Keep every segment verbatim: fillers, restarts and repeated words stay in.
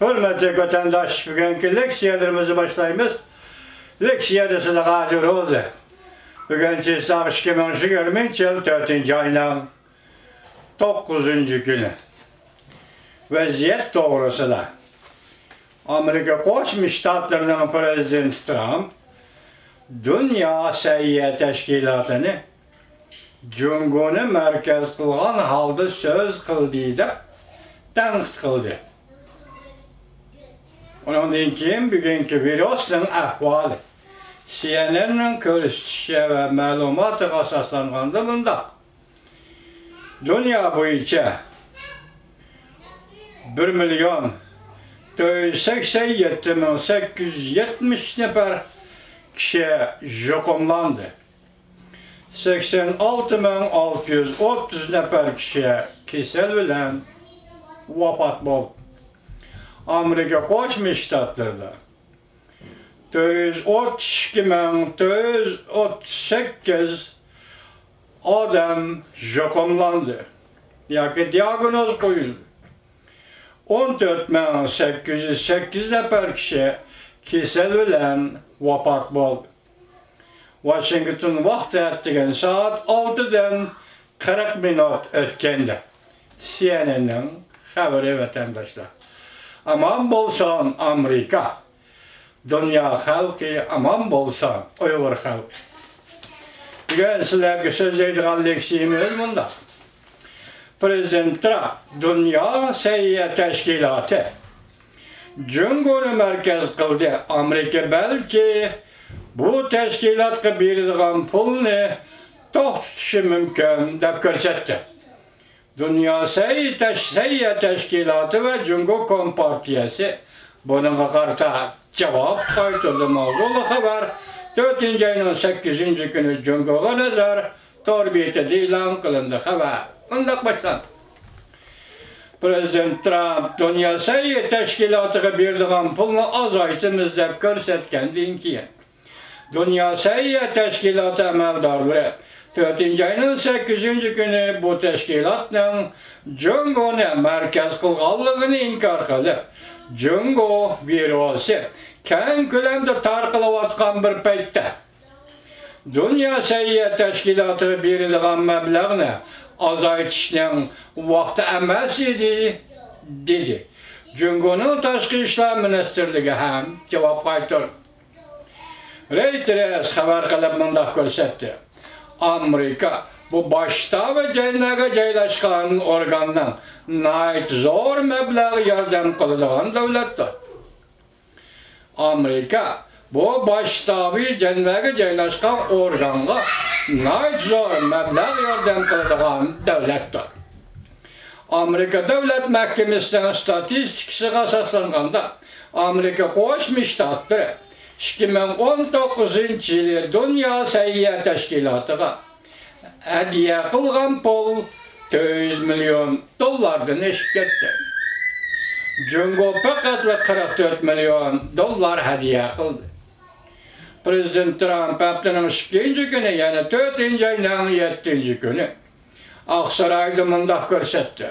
ھۆرمەتلىك ۋەتەنداش، بۈگۈنكى لېكسىيەلىرىمىزنى باشلايمىز. لېكسىيەدە سىلەرگە ھازىر روزى. بۈگۈن چېساق ئىككى مىڭ يىگىرمىنچى يىل تۆتىنچى ئاينىڭ توققۇزىنچى كۈنى. ۋەزىيەت توغرىسىدا. ئامېرىكا قوشما شتاتلىرىنىڭ پىرېزىدېنتى ترامپ دۇنيا سەھىيە تەشكىلاتىنى جۇڭگونى مەركەز قىلغان ھالدا سۆز قىلدى دەپ تەنقىد قىلدى. ئۇنىڭدىن كېيىن بۈگۈنكى ۋىرۇسنىڭ ئەھۋالى. سىئېنئېننىڭ كۆرسىتىشى ۋە مەلۇماتىغا ئاساسلانغاندا مۇنداق. دۇنيا بويىچە بىر مىليون تۆت يۈز سەكسەن يەتتە مىڭ سەككىز يۈز يەتمىش نەپەر كىشى يۇقۇملاندى. سەكسەن ئالتە مىڭ ئالتە يۈز ئوتتۇز نەپەر كىشى كېسەل بىلەن ۋاپات بولدى. ئامېرىكا قوشما شتاتلىرىدا تۆت يۈز ئوتتۇز ئىككى مىڭ تۆت يۈز ئوتتۇز سەككىز ئادەم يۇقۇملاندى ياكى دىئاگنوز قويۇلدى. ئون تۆت مىڭ سەككىز يۈز سەككىز نەپەر كىشى كېسەل بىلەن ۋاپات بولدى. ۋاشىنگتون ۋاقتى ئەتىگەن سائەت ئالتىدىن قىرىق مىنۇت ئۆتكەندە. سىئېنئېننىڭ خەۋىرى، ۋەتەنداشلار. ئامان بولسۇن ئامېرىكا. دۇنيا خەلقى ئامان بولسۇن ئۇيغۇر خەلقى. بۈگۈن سىلەرگە سۆزلەيدىغان لېكسىيىمىز مۇنداق. پىرېزىدېنت ترامپ دۇنيا سەھىيە تەشكىلاتى جۇڭگونى مەركەز قىلدى. ئامېرىكا بەلكى بۇ تەشكىلاتقا بېرىدىغان پۇلنى توختىتىشى مۇمكىن دەپ كۆرسەتتى. دۇنيا سەھىيە تەش-، سەھىيە تەشكىلاتى ۋە جۇڭگو كومپارتىيەسى بۇنىڭغا قارىتا جاۋاب قايتۇردى. ماۋزۇلۇق خەۋەر تۆتىنچى ئاينىڭ سەككىزىنچى كۈنى جۇڭگوغا نەزەر تور بېتىدە ئېلان قىلىندى. خەۋەر مۇنداق باشلاندى. پىرېزىدېنت ترامپ دۇنيا سەھىيە تەشكىلاتىغا بېرىدىغان پۇلنى ئازايتىمىز دەپ كۆرسەتكەندىن كېيىن، دۇنيا سەھىيە تەشكىلاتى ئەمەلدارلىرى تۆتىنچى ئاينىڭ سەككىزىنچى كۈنى بۇ تەشكىلاتنىڭ جۇڭگونى مەركەز قىلغانلىقىنى ئىنكار قىلىپ، جۇڭگو ۋىرۇسى كەڭ كۆلەمدە تارقىلىۋاتقان بىر پەيتتە، دۇنيا سەھىيە تەشكىلاتىغا بېرىدىغان مەبلەغنى ئازايتىشنىڭ ۋاقتى ئەمەس ئىدى، دېدى. جۇڭگونىڭ تاشقى ئىشلار مىنىستىرلىكى ھەم جاۋاب قايتۇردى. رېيتېرس خەۋەر قىلىپ مۇنداق كۆرسەتتى: ئامېرىكا بۇ باش شتابى جەنۋەگە جايلاشقان ئورگاننىڭ ناھايىتى زور مەبلەغ ياردەم قىلىدىغان دۆلەتتۇر. ئامېرىكا بۇ باش شتابى جەنۋەگە جايلاشقان ئورگانغا ناھايىتى زور مەبلەغ ياردەم قىلىدىغان دۆلەتتۇر. ئامېرىكا دۆلەت مەھكىمىسىنىڭ ستاتىستىكىسىغا ئاساسلانغاندا، ئامېرىكا قوشما شتاتلىرى ئىككى مىڭ ئون توققۇزىنچى يىلى دۇنيا سەھىيە تەشكىلاتىغا ھەدىيە قىلغان پۇل تۆت يۈز مىليون دوللاردىن ئېشىپ كەتتى. جۇڭگو پەقەتلا قىرىق تۆت مىليون دوللار ھەدىيە قىلدى. پىرېزىدېنت ترامپ ھەپتىنىڭ ئىككىنچى كۈنى، يەنى تۆتىنچى ئاينىڭ يەتتىنچى كۈنى، ئاقسارايدا مۇنداق كۆرسەتتى: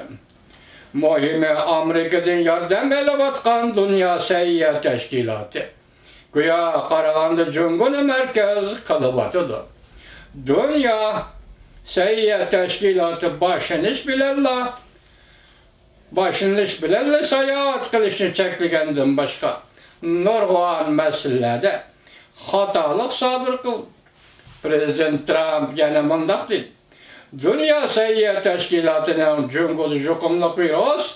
مۇھىمى، ئامېرىكىدىن ياردەم ئېلىۋاتقان دۇنيا سەھىيە تەشكىلاتى گويا قارىغاندا جۇڭگونى مەركەز قىلىۋاتىدۇ. دۇنيا سەھىيە تەشكىلاتى باشلىنىش بىلەنلا، باشلىنىش بىلەنلا ساياھەت قىلىشنى چەكلىگەندىن باشقا نۇرغۇن مەسىلىلەردە خاتالىق سادىر قىلدى. پىرېزىدېنت ترامپ يەنە مۇنداق دېدى: دۇنيا سەھىيە تەشكىلاتىنىڭ جۇڭگودا يۇقۇملۇق ۋىرۇس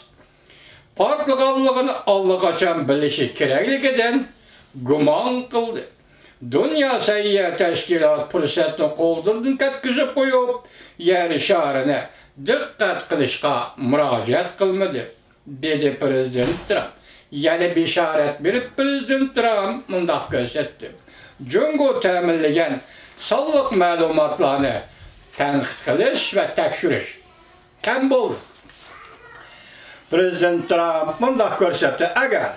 پارتلىغانلىقىنى ئاللىقاچان بىلىشى كېرەكلىكىدىن گۇمان قىلدى. دۇنيا سەھىيە تەشكىلاتى پۇرسەتنى قولدىن كەتكۈزۈپ قويۇپ، يەر شارىنى دىققەت قىلىشقا مۇراجىئەت قىلمىدى، دېدى پىرېزىدېنت ترامپ. يەنە بېشارەت بېرىپ، پىرېزىدېنت ترامپ مۇنداق كۆرسەتتى: جۇڭگو تەمىنلىگەن سانلىق مەلۇماتلارنى تەنقىد قىلىش ۋە تەكشۈرۈش كەم بولدى. پىرېزىدېنت ترامپ مۇنداق كۆرسەتتى: ئەگەر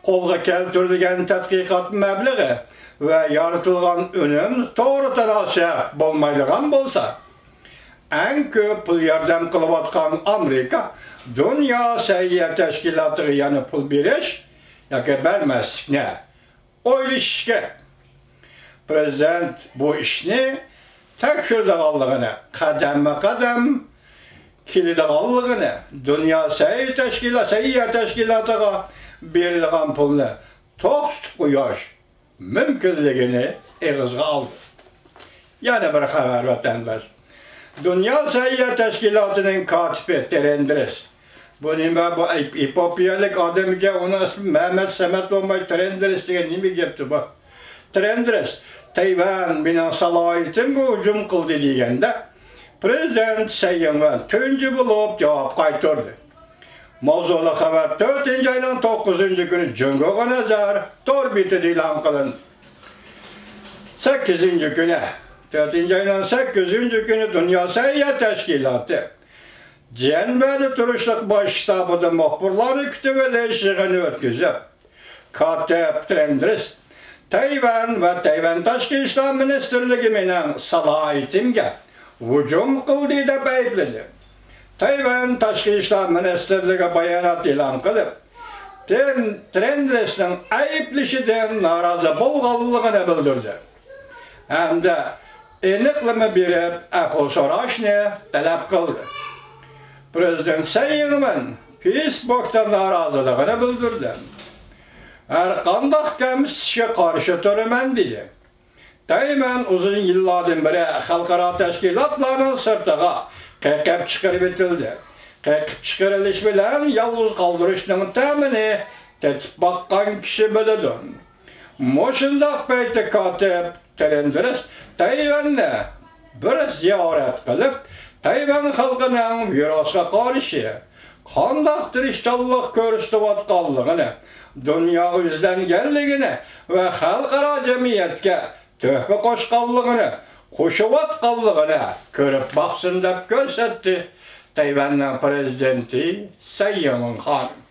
قولغا كەلتۈرۈلگەن تەتقىقات مەبلىغى ۋە يارىتىلغان ئۈنۈم توغرا تاناسىپ بولمايدىغان بولسا، ئەڭ كۆپ پۇل ياردەم قىلىۋاتقان ئامېرىكا دۇنيا سەھىيە تەشكىلاتىغا يەنە پۇل بېرىش ياكى بەرمەسلىكنى ئويلىشىش كېرەك. پىرېزىدېنت بۇ ئىشنى تەكشۈرىدىغانلىقىنى، قەدەممۇ قەدەم كېلىدىغانلىقىنى، دۇنيا سەھىيە تەشكىلات، سەھىيە تەشكىلاتىغا بېرىدىغان پۇلنى توختىتىپ قويۇش مۇمكىنلىكىنى ئېغىزغا ئالدى. يەنە بىر خەۋەر، ۋەتەنداش. دۇنيا سەھىيە تەشكىلاتىنىڭ كاتىپى ترېندرېس. بۇ نېمە؟ بۇ ئېپ-، ئېپوپىيەلىك ئادەم ئىكەن، ئۇنىڭ ئىسمى مەمەت سەمەت بولماي، ترېندرېس دېگەن نېمە گەپتۇ بۇ؟ ترېندرېس، تەيۋەن مېنىڭ سالاھىيىتىمگە ھۇجۇم قىلدى دېگەندە، پىرېزىدېنت سەي ئىڭۋەن تۇنجى بولۇپ جاۋاب قايتۇردى. ماۋزۇلۇق خەۋەر تۆتىنچى ئاينىڭ توققۇزىنچى كۈنى جۇڭگوغا نەزەر تور بېتىدە ئېلان قىلىندى. سەككىزىنچى كۈنى، تۆتىنچى ئاينىڭ سەككىزىنچى كۈنى دۇنيا سەھىيە تەشكىلاتى جيەنۋەدە تۇرۇشلۇق باش شتابىدا مۇخبىرلارنى كۈتۈۋېلىش يىغىنى ئۆتكۈزۈپ، كاتىپ ترېندرېس تەيۋەن ۋە تەيۋەن تاشقى ئىشلار مىنىستىرلىكى مېنىڭ سالاھىيىتىمگە ھۇجۇم قىلدى دەپ ئەيىبلىدى. تەيۋەن تاشقى ئىشلار مىنىستىرلىكى بايانات ئېلان قىلىپ، ترېن-، ترېندرېسنىڭ ئەيىبلىشىدىن نارازى بولغانلىقىنى بىلدۈردى ھەمدە ئېنىقلىما بېرىپ ئەپۇ سوراشنى تەلەپ قىلدى. پىرېزىدېنت سەي ئىڭۋېن فېيسبۇكتا نارازىلىقىنى بىلدۈردى. ھەر قانداق كەمسىتىشكە قارشى تۇرىمەن، دېدى. تەيۋەن ئۇزۇن يىللاردىن بېرى خەلقئارا تەشكىلاتلارنىڭ سىرتىغا قېقىپ چىقىرىۋېتىلدى. قېقىپ چىقىرىلىش بىلەن يالغۇز قالدۇرۇشنىڭ تەمىنى تېتىپ باققان كىشى بىلىدۇ. مۇشۇنداق پەيتتە كاتىپ ترېندرېس تەيۋەننى بىر زىيارەت قىلىپ، تەيۋەن خەلقىنىڭ ۋىرۇسقا قارشى قانداق تىرىشچانلىق كۆرسىتىۋاتقانلىقىنى، دۇنياغا يۈزلەنگەنلىكىنى ۋە خەلقئارا جەمئىيەتكە تۆھپە قوشقانلىقىنى، قوشۇۋاتقانلىقىنى كۆرۈپ باقسۇن دەپ كۆرسەتتى تەيۋەننىڭ پىرېزىدېنتى سەي ئىڭۋېن خانىم.